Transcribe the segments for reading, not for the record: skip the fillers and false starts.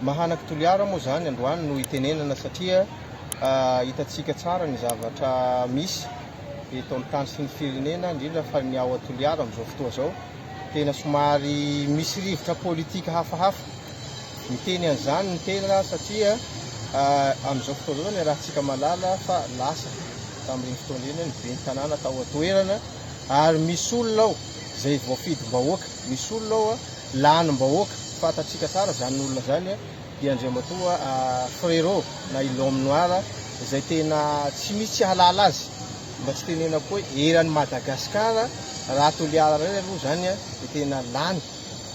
Mahanaky Toliara moa izany androany no itenenana satria hitantsika tsara ny zavatra misy eto amin'ny tany sy ny firenena, indrindra fa ny ao Toliara amin'izao fotoa izao. Tena somary misy rivotra politika hafahafa. Miteny an'izany ny tena satria amin'izao fotoana izao izany iarahantsika mahalala fa lasa tamin'ireny fotoana ireny ny ben'ny tanàna tao an-toerana ary misy olona ao izay voafidim-bahoaka, misy olona ao lanim-bahoaka, fantatsika tsara izany olona izany dia Andriamatoa Frérot na i L'homme noir izay tena tsy misy tsy hahalala azy, mba tsy tenenako hoe eran'i Madagasikara raha Toliara irery aloha izany dia tena lany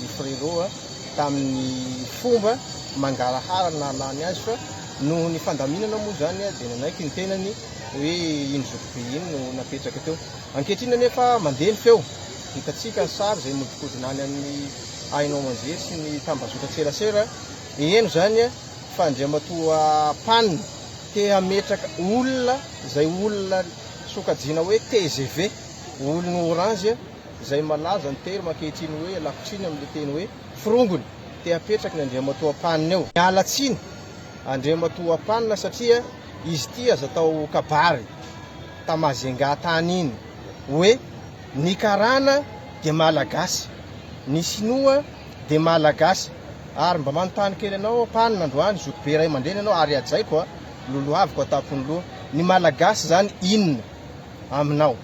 i Frérot tamin'ny fomba mangarahara nahalany azy fa noho ny fandaminana moa izany dia nanaiky ny tenany hoe iny zokibe iny no napetraka teo. Ankehitriny anefa mandeha ny feo, hitantsika ny sary izay mihodinkodina any amin'ny haino aman-jery sy ny tambazotran-tserasera, heno izany fa Andriamatoa Pan te hametraka olona izay olona sokajiana hoe tgv, olon'ny orange, izay malaza ny terme ankehitriny hoe ialako tsiny amin'ilay teny hoe forongony, te hapetraky ny Andriamatoa Pan eo. Miala tsiny Andriamatoa Pan satria izy ity aza atao kabary ta Majunga tany iny hoe ny karana dia malagasy, ny sinoa dia malagasy ary mba manontany kely anao aho Pan androany zokibe ray aman-dreny ianao ary hajaiko a, lolohaviko an-tampon'ny loha, ny malagasy zany inona aminao?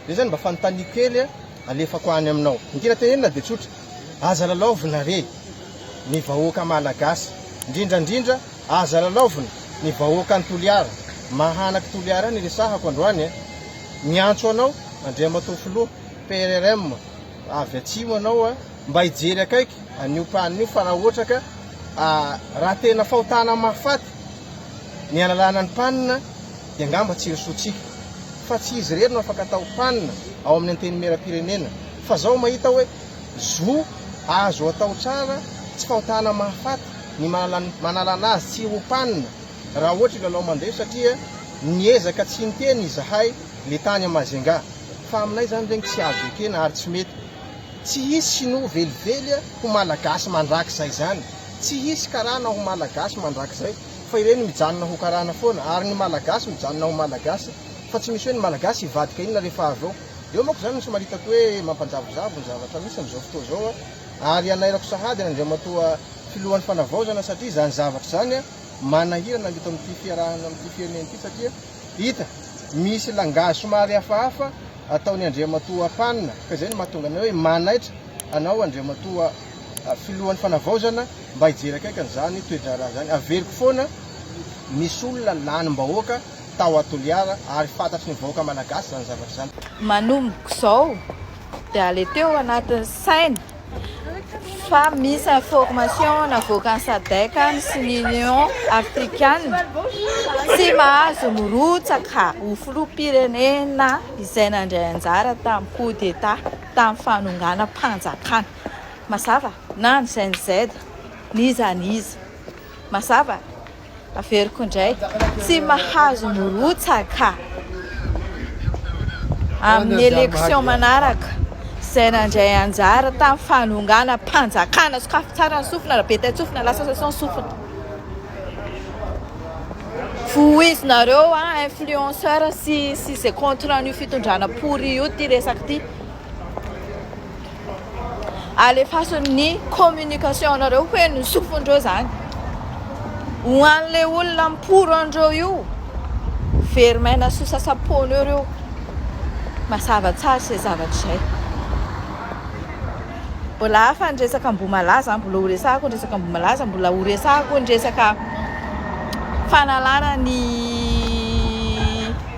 Zay zany mba fanontaniako kely alefako any aminao. Ny tiana tenenina dia tsotra, aza lalaovina re ny vahoaka malagasy, indrindra indrindra aza lalaovina ny vahoakan'i Toliara, mahanaky Toliara ny resahako androany a! Miantso anao Andriamatoa Filoha PRRM avy atsimo anao a, mba hijery akaiky an'io panne io fa raha ohatra ka raha tena fahotana mahafaty ny hanalana ny panne dia angamba tsy hirosoantsika fa tsy izy irery no afaka atao panne ao amin'ny antenimierampirenena fa zao mahita hoe zo azo atao tsara tsy fahotana mahafaty ny manalana azy tsy ho panne raha ohatra io lalao mandeha io satria niezaka tsy niteny izahay le tany Majunga fa aminay zany regny tsy azo ekena ary tsy mety. Tsy hisy sinoa velively ho malagasy mandrakizay zany, tsy hisy karana ho malagasy mandrakizay fa ireny mijanona ho karana foana ary ny malagasy mijanona ho malagasy fa tsy misy hoe ny malagasy hivadika inona rehefa avy eo. Eo manko zany no somary hitako hoe mampanjavozavo ny zavatra misy amin'izao fotoa izao ary anairako sahady an'Andriamatoa Filohan'ny Fanavaozana satria izany zavatra izany manahirana eto amin'ity fiarahana amin'ity firenena ity satria hita misy langage somary hafahafa ataon'i Andriamatoa Pan ka izay no mahatonga anay hoe manaitra anao Andriamatoa Filohan'ny Fanavaozana mba hijery akaiky an'izany toe-draharaha izany. Averiko foana, misy olona lanim-bahoaka tao Toliara ary fantatry ny vahoaka malagasy izany zavatra izany. Manomboka izao dia aleteo anatin'ny saina fa misy information navoakan'ny Sadec sy ny Union Africaine tsy mahazo mirotsaka ho filoham-pirenena izay nandray anjara tamin'ny coup d'Etat tamin'ny fanonganam-panjakana. Mazava na ny Gen Z n'iza n'iza. Mazava? Averiko indray, tsy mahazo mirotsaka amin'ny élection manaraka izay nandray anjara tamin'ny fanonganam-panjakana. Sokafy tsara ny sofina, raha be tain-tsofina, lasa sasao ny sofina. Voizinareo an, influenceur sy sy izay contre an'io fitondrana pourri io ity resaka ity. Alefaso ny communication nareo ho henon'ny sofindreo zany. Ho an'le olona miporo an'ireo io, very maina sy sasa-poana eo reo. Mazava tsara izay zavatra izay. Mbola hafa ny resaka Ambohimalaza, mbola ho resahako ny resaka Ambohimalaza, mbola ho resahako ny resaka fanalana ny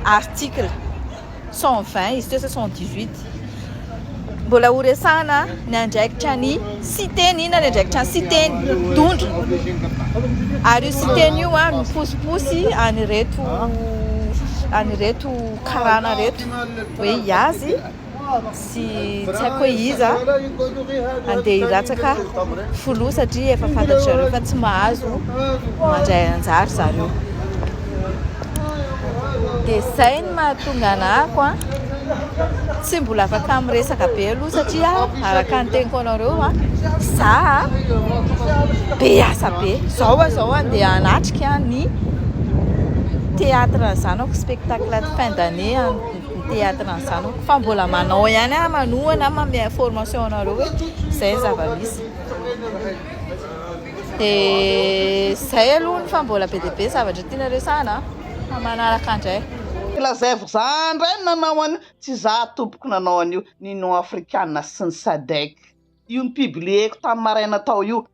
article. 120 izy teo sa 118 mbola ho resahana ny andraikitra ny siteny inona ny andraikitra ny siteny dondrona ary io siteny io a miposiposy an'ireto an'ireto karana reto hoe hiazy sy tsy haiko hoe iza andeha hiratsaka filoha satria efa fantatry zareo fa tsy mahazo mandray anjara zareo. Dia izay no mahatonga anahako an, tsy mbola afaka miresaka be aloha satria araka ny teniko anareo an, za. Be asa be. Zao aho zao andeha hanatrika ny théâtre ny zanako, spectacle de fin d'année an'ny théâtre ny zanako. Fa mbola manao ihany aho, manohana, manome information anareo hoe izay ny zava-misy. Dia izay aloha ny fa mbola be dia be zavatra tiana resahana fa manaraka indray. Lazaivo za ndray no nanao an'io, tsy za tompoko nanao an'io, ny Union Afrikana sy ny Sadec. Io ni-publier-ko tamin'ny maraina tao io,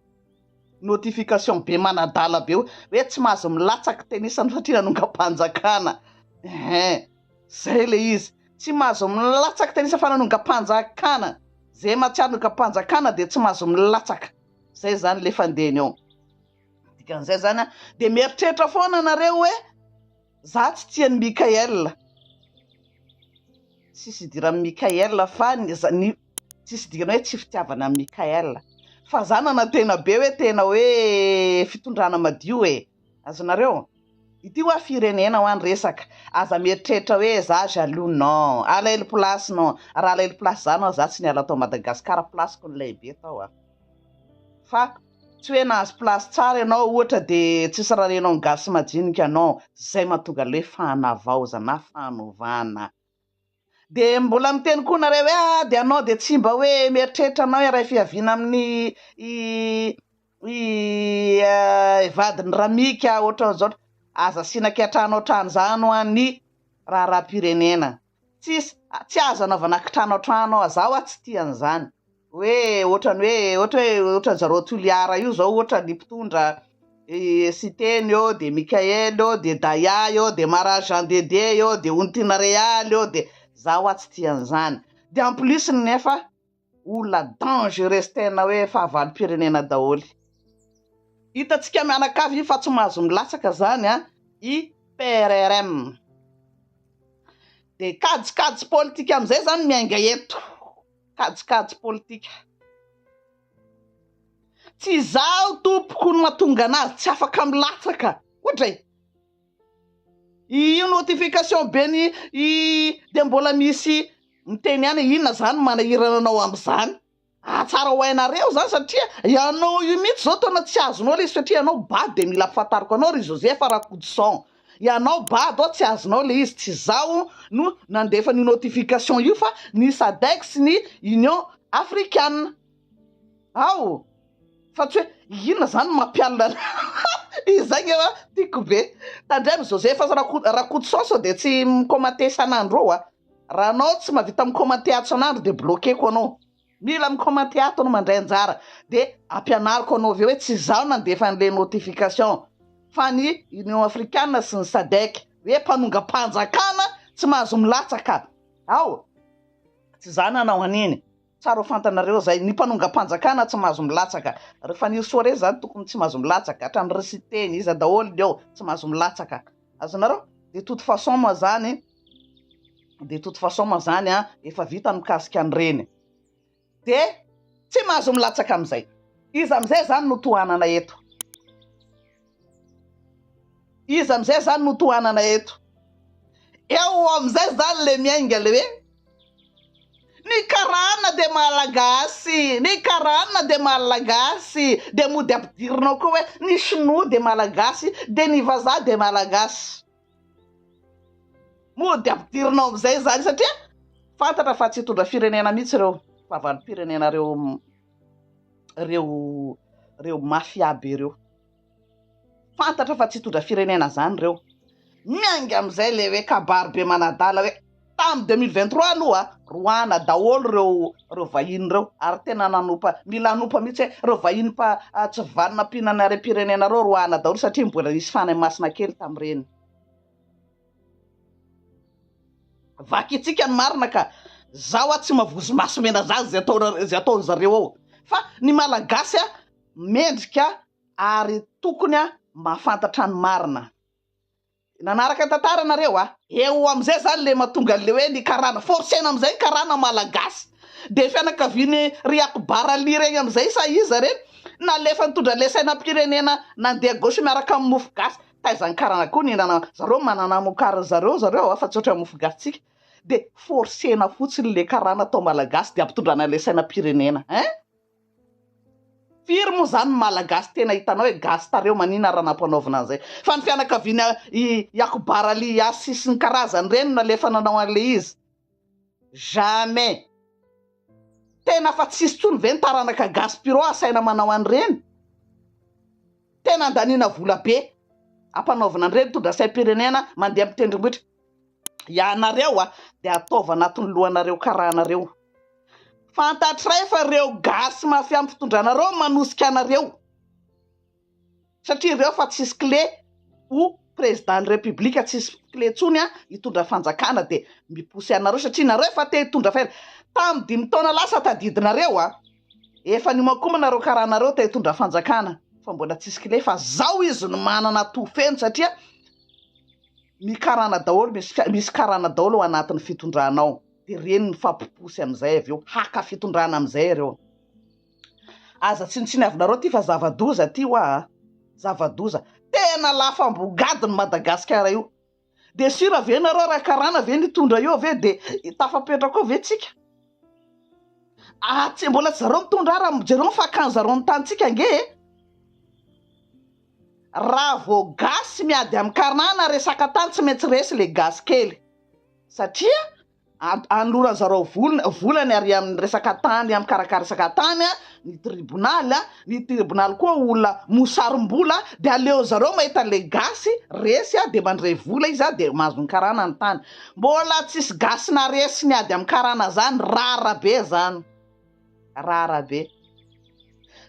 notification be manadala be hoe tsy mahazo milatsaky tenisany satria nanongam-panjakana. Ehe, zay le izy. Tsy mahazo milatsaky tenisa fa nanongam-panjakana. Ze mahatsiaro nongam-panjakana dia tsy mahazo milatsaka. Zay zany le fandehany eo. Dikan'izay zany an, dia mieritreritra foana nareo hoe za tsy tia an'i Mickaël. Tsisy idiran'i Mickaël fa ny ny tsisy idirana hoe tsy fitiavana an'i Mickaël. Fa za nanantena be hoe tena hoe fitondrana madio e. Azonareo? Ity hoa firenena hoa ny resaka. Aza mieritreritra hoe za jaloux non. Alailo place non. Raha alailo place za non za tsy niala tao Madagascar place ko nilay be tao a. Fa tsy hoe nahazo place tsara ianao ohatra de tsisy rarenao ny gasy majinika non. Zay mahatonga le hoe fanavaozana fanovana. De mbola miteny koa nareo hoe ah de anao de tsy mba hoe mieritreritra anao hiray fiaviana amin'ny i i vadin'i Ramika ohatran'izao, aza asiana kiantrano ohatran'izany hoa ny raharaham-pirenena. Tsisy, tsy azo anaovana kitrano an-trano hoa, zaho hoa tsy tia an'izany. Hoe ohatran'ny hoe ohatra hoe ohatran'ny zareo Toliara io zao ohatra ny mpitondra i Siteny eo de Mickaël eo de Daya eo de Mara Jean de Dieu eo de Onitiana Realy eo de za hoa tsy tia an'izany. De en plus nefa olona dangereux sy tena hoe fahavalom-pirenena daholo. Hitantsika mianakavy io fa tsy mahazo milatsaka zany an i PRRM. De kajikajy politika amizay zany miainga eto. Kajikajy politika. Tsy izaho tompoko no mahatonga anazy tsy afaka milatsaka. Oadray. Io notification be ny i dia mbola misy miteny ihany hoe inona zany manahirana anao amin'izany. Ah tsara ho hainareo zany satria ianao io mihitsy zao tena tsy azonao le izy satria ianao bado dia mila ampifantariko anao ry Joseph Rakotoson. Ianao bado ao tsy azonao le izy, tsy izaho no nandefa an'io notification io fa ny Sadec sy ny Union Africaine. Ao! Fa tsy hoe inona zany no mampialona anah Izay nge fa tiako be. Tandremo Joseph Rakotoson sao dia tsy mi-commenter isan'andro eo a. Raha anao tsy mahavita mi-commenter ato isan'andro dia bloquer-ko anao. Mila mi-commenter ato anao mandray anjara dia ampianariko anao avy eo hoe tsy izaho nandefa an'ilay notification fa ny Union Africaine sy ny Sadec hoe mpanongam-panjakana tsy mahazo milatsaka ao. Tsy izaho nanao an'iny. Tsara ho fantanareo izay, ny mpanongam-panjakana tsy mahazo milatsaka. Ry Fanirisoa re izany tokony tsy mahazo milatsaka, hatramin'ny ry Siteny, iza daholo ny eo, tsy mahazo milatsaka. Azonareo? De toute façon moa zany, de toute façon moa zany an, efa vita ny mikasika an'ireny. De tsy mahazo milatsaka amin'izay. Iza amin'izay zany no tohanana eto? Iza amin'izay zany no tohanana eto? Eo amin'izay zany le miainga le hoe ny karana dia malagasy, ny karana dia malagasy, dia mody ampidirinao koa hoe ny sinoa dia malagasy, dia ny vazaha dia malagasy. Mody ampidirinao amin'izay zany satria fantatra fa tsy hitondra firenena mihitsy ireo fahavalom-pirenena ireo ireo ireo mafia be ireo. Fantatra fa tsy hitondra firenena zany reo. Miainga amizay le hoe kabary be manadala hoe tam 2023 aloha roahana daholo reo reo vahiny reo ary tena nanompa mila hanompa mihitsy hoe reo vahiny mpa tsy vanona mpihinana harem-pirenena reo roahana daholo satria mbola nisy fanahy masina kely tamin'ireny. Vakintsika ny marina ka. Zaho a tsy mavozo maso mena zaza izay ataonareo izay ataon'zareo ao fa ny malagasy a mendrika ary tokony mahafantatra ny marina. Nanaraka ny tantara nareo a! Eo amizay zany le mahatonga anle hoe ny karana, forcena amizay ny karana malagasy. De fianakaviany ry Akbar Ali regny amizay sa iza reny nalefa nitondra le sainam-pirenena nandeha gauche miaraka amin'ny mofo gasy. Taiza ny karana koa nihinana zareo manana mokary zareo zareo a fa tsy ohatran'ny mofo gasy tsika. De forcena fotsiny le karana atao malagasy de ampitondrana le sainam-pirenena hein! Firy moa zany ny malagasy tena hitanao hoe gasy tareo manina raha nampanaovina an'izay. Fa ny fianakaviana i Akbar Ali Yassi sy ny karazany ireny no nalefa nanao an'ilay izy. Jamais. Tena fa tsisy tsony ve ny taranaka gasy piro asaina manao an'ireny? Tena andaniana vola be ampanaovina an'ireny mitondra saim-pirenena mandeha amin'ny tendrombohitra. Ianareo a dia ataovy anatin'ny lohanareo karaha anareo. Fantatray fa ireo gasy mafia amin'ny fitondranareo no manosika anareo. Satria ireo fa tsisy clé ho président ny république tsisy clé tsony a hitondra fanjakana de miposy anareo satria nareo efa te hitondra fa tam dimy taona lasa tadidinareo a efa niomankomana reo karaha nareo te hitondra fanjakana fa mbola tsisy clé fa zao izy no manana toa feno satria mikarana daholo misy misy karana daholo ao anatin'ny fitondrana ao de reny mifampiposy amizay avy eo haka fitondrana amizay ireo. Aza tsinontsiniavinareo ty fa zava-doza ty hoa a! Zava-doza. Tena lafo ambongadiny Madagasikara io. De sûr ve nareo raha karana ve nitondra eo ve de tafapetraka eo ve tsika? Ah tsy mbola tsy zareo mitondra ara jereo ny fakan zareo ny tanintsika ange e! Raha vao gasy miady amin'ny karana resaka tany tsy maintsy resy le gasy kely satria Anoloran zareo vola ny ary amin'ny resaka tany amin'ny karakara resaka tany ny tribonaly ny tribonaly koa olona mosarim-bola de aleo zareo mahita le gasy resy de mandray vola izy de mahazo ny karana ny tany mbola tsisy gasy naresy niady amin'ny karana zany rara be zany rara be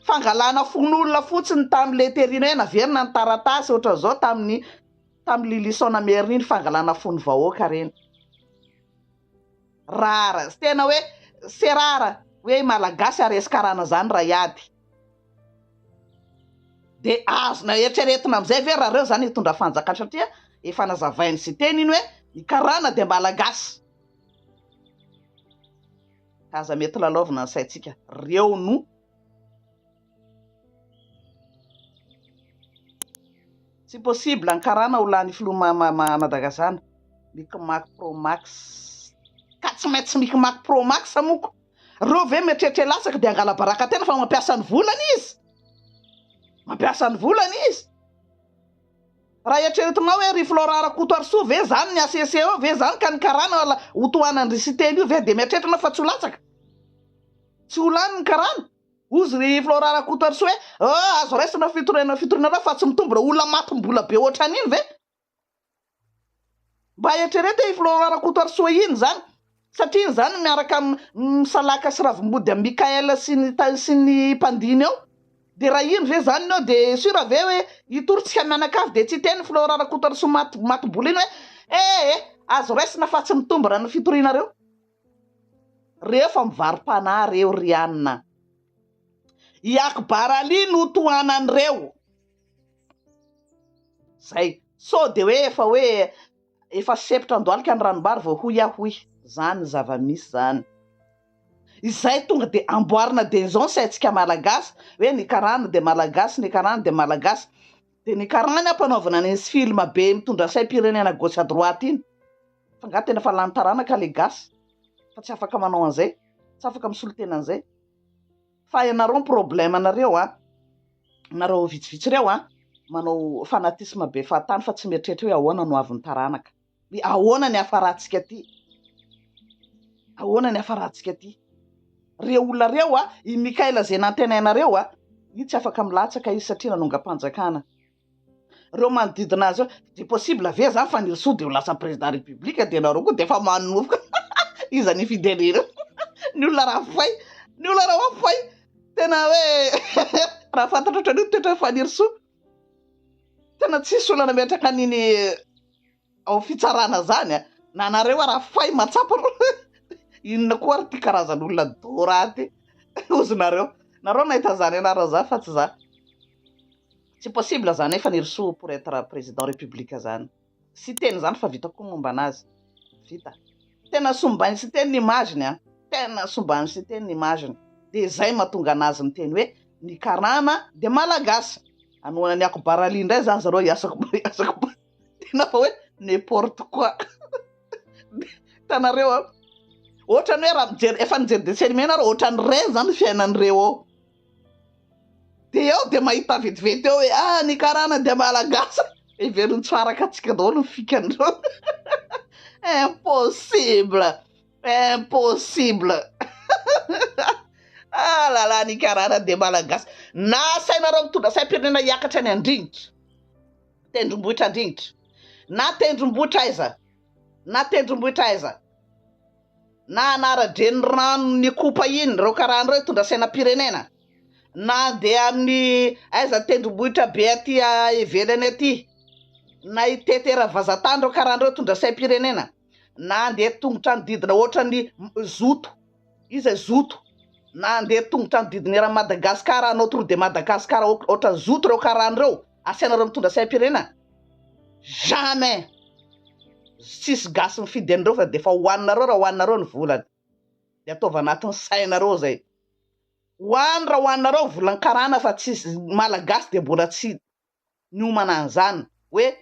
fangalana fon'olona fotsiny tamin'le terina hoe naverina ny taratasy ohatran'izao tamin'ny Tamin'ny Lylison Merina iny fangalana fon'ny vahoaka reny. Rare, tena hoe c'est rare hoe Malagasy haresy karana zany raha hiady. De azona eritreretina amizay ve raha reo zany hitondra fanjakana satria efa nazavain'i Siteny iny hoe ny karana dia Malagasy. Ka aza mety lalaovina ny saintsika. Reo no. Tsy possible ny karana ho lany filoha Madagasana. Micmac pro max. Ka tsy maintsy micmac pro max moko. Reo ve mieritreritra hilatsaka dia angala baraka tena fa mampiasa ny volany izy. Mampiasa ny volany izy. Raha eritreretinao hoe ry Florent Rakotoarisoa ve zany ny HCC eo ve zany ka ny karana ho tohanan-dry Siteny io ve dia mieritreritra anao fa tsy ho latsaka? Tsy ho lany ny karana? Hozy ry Florent Rakotoarisoa hoe oh, azo raisina fitoriana fitoriana fa tsy mitombina olona matim-bola be ohatran'iny ve? Mba eritrereto hoe i Florent Rakotoarisoa iny izany satria iny izany miaraka misalaka sy ravimbody amin'i Mickaël sy ny sy ny mpandiny ao dia raha iny ve izany ny eo dia sûr ve hoe hitory tsika mianakavy dia tsy hiteny Florent Rakotoarisoa maty matim-bola iny hoe eh eh azo raisina fa tsy mitombina ny fitorianareo. Reo fa mivaro-panahy reo ry anona. I Akbar Ali no tohanan'ireo. Zay. Sao de hoe efa hoe efa sempotra andohalika ny ranombary vao hoy aho hoy. Zany ny zava-misy zany. Izay tonga de amboarina de izao ny saintsika malagasy hoe ny karana de malagasy, ny karana de malagasy. De ny karana ampanaovina an'iny film be mitondra saim-pirenena gauche à droite iny. Fa nga tena efa lany taranaka le gasy fa tsy afaka manao an'izay, tsy afaka misolo tena an'izay. Fa ianareo ny problème nareo a, nareo vitsivitsy reo a, manao fanatisme be fahatany fa tsy mieritreritra hoe ahoana no avin'ny taranaka, hoe ahoana ny hafarantsika aty, ahoana ny hafarantsika aty. Reo olona reo a, i Mickaël zay nantenainareo a, io tsy afaka milatsaka izy satria nanongam-panjakana. Reo manodidina azy eo, de possible ve zany Fanirisoa de ho lasa président république de nareo koa de efa manofoka iza ny hifidy an'ireo? Ny olona raha fay, ny olona raha fay, tena hoe raha fantatra ohatran'io ny toetran'i Fanirisoa, tena tsisy olona nametraka an'iny ao fitsarana zany a, na nareo ara fay matsapa inona koa ary ty karazan'olona dora ty, ozy nareo, nareo nahita zany anarana zany fa tsy za. Tsy possible zany hoe Fanirisoa pour être président république zany. Siteny zany fa vita koa ny momba anazy. Vita. Tena sombain'i Siteny ny image-ny an. Tena somban'i Siteny ny image-ny. Dia izay mahatonga anazy miteny hoe ny karana dia malagasy. Hanohana an'i Akbarali indray zany zareo hiasako hiasako tena fa hoe n'importe quoi. Hitanareo an. Ohatran'ny hoe raha mijery efa nijery dessin animé nareo ohatran'ireny zany ny fiainan'ireo ao. Dia eo dia mahita vetivety eo hoe ah ny karana dia malagasy. Heveriny tsy araka antsika daholo ny fikan'ireo. Impossible. Impossible. Ah là là ny karana dia malagasy. Na asainareo mitondra saim-pirenena hiakatra any Andringitra. Tendrombohitra Andringitra. Na tendrombohitra aiza. Na tendrombohitra aiza. Na hanara-drenirano ny Ikopa iny ireo karana ireo hitondra sainam-pirenena. Na handeha amin'ny aiza tendrombohitra be aty ivelany aty. Na hitety eran'ny vazantany ireo karana ireo hitondra saim-pirenena. Na handeha tongotra hanodidina ohatran'ny zoto. Iza i zoto? Na handeha tongotra hanodidina eran'i Madagascar hanao tour de Madagascar ohatran'ny zoto ireo karana ireo. Asainareo mitondra saim-pirenena? Jamais! Tsisy gasy mifidy an'ireo fa dia efa hohaninareo raha hohaninareo ny volany. Dia ataovy anatin'ny sainareo izay. Hohano raha hohaninareo ny volan'ny karana fa tsisy malagasy dia mbola tsy niomana an'izany hoe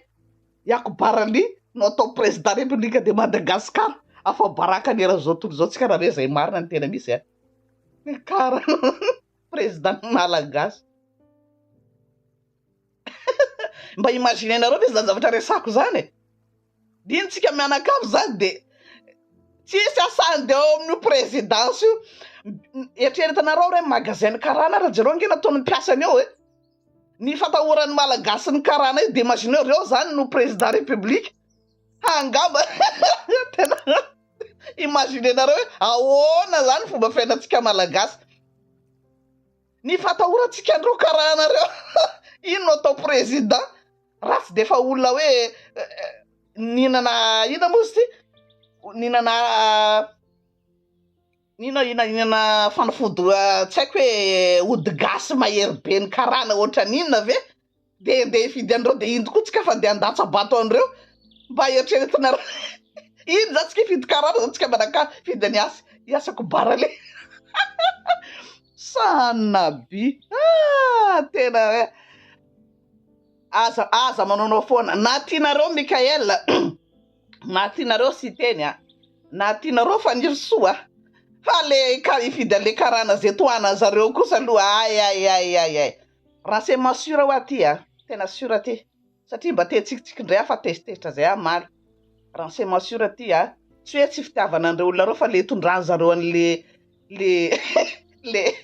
Iakobarali no atao président république de Madagascar. Afa-baraka ny eran'izao tontolo izao tsika raha hoe izay marina ny tena misy a. Karana président malagasy. Mba imaginer-nareo ve izany zavatra resako izany e? Iny tsika mianakavy izany dia tsisy asany eo amin'io présidence io. Eritreretinareo re magasin karana raha jereo ange nataon'ny mpiasany eo e. Ny fatahoran'ny malagasy ny karana io dia imagineo reo izany no président république. Angamba tena imaginer-nareo hoe ahoana izany fomba fiainantsika malagasy. Ny fatahorantsika an'ireo karana ireo, ino no atao président raha tsy dia efa olona hoe nihinana inona moa izy ity? Nihinana inona inona nihinana fanafody tsy haiko hoe ody gasy mahery be ny karana ohatran'ny inona ve? Dia ndeha hifidy an'ireo dia iny tokoa tsika fa ndeha handatsa-bato an'ireo mba eritreretinareo iny zany tsika hifidy karana zany tsika manakà hifidy an'i Hasy hiasako barale Sanaby ah tena hoe aza aza manaonao foana na tianareo Mickaël na tianareo Siteny a na tianareo Fanirisoa fa le ka hifidy an'le karana ze tohanan'ny zareo kosa aloha ay ay ay ay ay Renseignement sûr hoa ty a! Tena sûr ty! Satria mba te hitsikitsiky indray aho fa tezitezitra zay aho omaly. Renseignement sûr ty a! Tsy hoe tsy fitiavana an'ireo olona ireo fa le itondran zareo an'le le le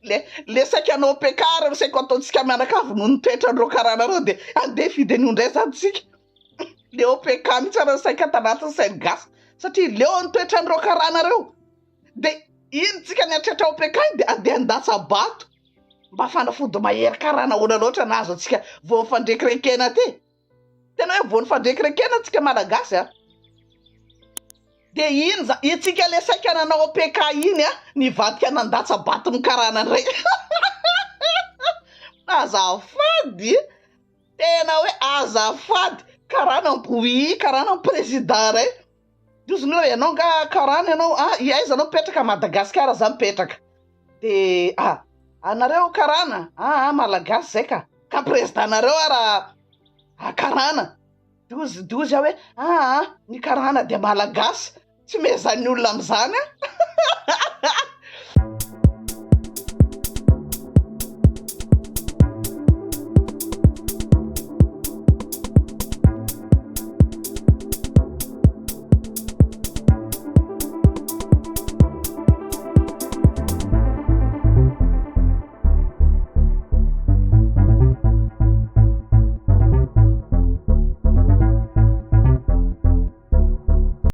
le le saika hanao PK reo saika ho ataontsika mianakavy noho ny toetran'ireo karana ireo de andeha hifidy an'io indray zany tsika. Le OPK mihitsy ary saika tanatin'ny sain'ny gasy satria leo ny toetran'ireo karana ireo. De iny tsika niatratra OPK iny de andeha handatsa-bato. Mba fanafody mahery karaha nahoana loatra nahazo antsika vao nifandrekirekena aty? Tena hoe vao nifandrekirekena antsika malagasy a! Dia iny za, itsika le saika nanao PK iny a, nivadika nandatsa-bato ny karana indray. Azafady, tena hoe azafady, karana oui, karana président ray. Dozony hoe ianao nga karana ianao, ah, aiza anao mipetraka, Madagasikara za mipetraka. De ah, anareo karana, ah, ah malagasy zay ka, ka président nareo ara ah, karana. Dozy, dozy aho hoe ah, ah, ny karana dia malagasy, tsy mehezan'ny olona amin'izany ah.